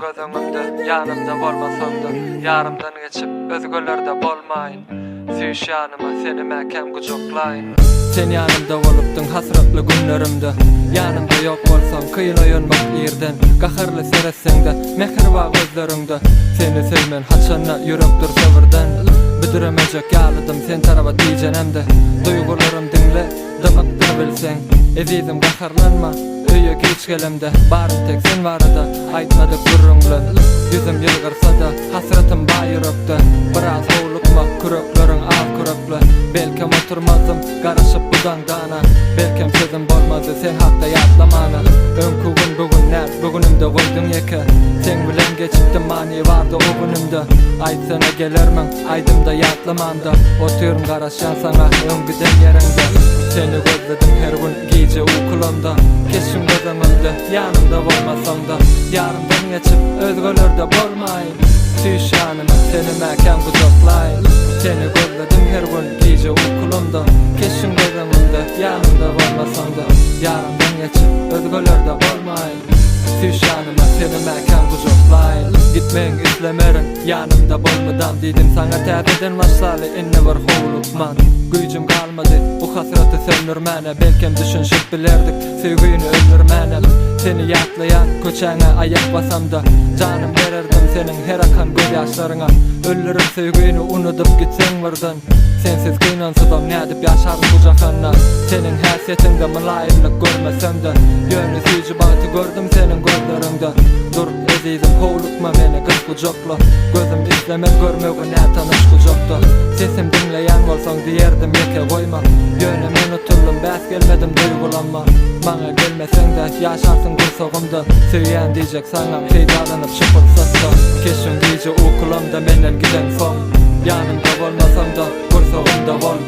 göz öňümde, ýanymda bolmasaň-da, Ýarymdan geçip, özgelerde bolmaýyn. Süýş ýanyma, seni mäkäm gujaklaýyn. Sen ýanymda bolupdyň hasratly günlerimde, Ýanymda ýok bolsaň, kyn oýanmak irden. Gaharly seretseň-de, mähir bar gözleriňde, Seni söýmen haçanda ýürek dursa birden. Büdremejek ýalydym sen taraba tijenemde, Duýgularym diňle, dymypdyr bilseň. Ezizim gaharlanma, öýe giç gelemde, Barym tek sen barada aýtmadyk gürrüňlem. Ýüzüm ýylgyrsa-da, hasratym bar ýürekde, Biraz howlukma, kürekleriň az kürekle. Belkem oturmazdym garaşyp bu daňdana, Belkem sözüm bolmazdy sen hakda ýatlamana. Öňki gün bu gün däl, bu günümde goýduň ýeke. Seň bilen geçipdim many bardy o günümde. Aýtsana gelermiň, aýdymda ýatlamamda. Otyryn garaşýan saňa öň giden ýeriňde. Seni gözledim her gün gije ukulamda. Keşbiň göz öňümde, ýanymda bolmasaňda. Ýarymdan geçip özgelerde bolmaýyn. Süýş ýanyma, seni mäkäm gujaklaýyn. Seni gözledim her gün gije ukulamda. Keşbiň göz öňümde, ýanymda bolmasaňda. Ýarymdan geçip özgelerde bolmaýyn. Süýş ýanyma, seni mäkäm gujaklaýyn. Gitmegiňi islemerin, ýanymda bol mydam. Diýdim saňa täzeden başlaly indi bir howlukman. Güýjüm galmady bu hasraty söndürmäne. Belkem düşünşip bilerdik söýgini öldürmänem. Seni ýatlaýan köçäňe aýak basamda. Janym bererdim seniň her akan gözýaşlaryňa. Öldürip söýgini unudyp gitseň birden. Sensiz gynansazam nädip ýaşaryn bu jahanda. Seniň häsiýetiňde mylaýymlyk görmesemde. Ýöne süýji bagty gördüm seniň gözleriňde. Dur, ezizim, howlukma meni gys gujakla. Gözüm islemez görmegi nätanyş gujakda. Sesim diňleýän bolsaň diýerdim ýeke goýma. Ýöne men utuldym bäs gelmedim duýgulanma. Maňa gelmeseň-de ýaşarsyň gursagymda. Söýýän diýjek saňa peýdalanyp şu pursatda. Keşbiň gije ukulamda menden gideňsoň. Ýanymda bolmasaň-da gursagymda bol.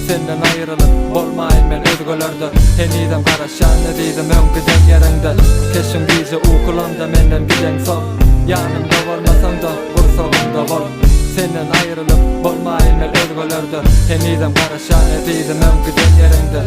Senden aýrylyp bolmaýyn men özgelerde. Henizem garaşýan ezizim öň giden ýeriňde. Keşbiň gije ukulamda menden gideňsoň. Ýanymda bolmasaň-da gursagymda bol. Senden aýrylyp bolmaýyn men özgelerde. Henizem garaşýan ezizim öň giden ýeriňde.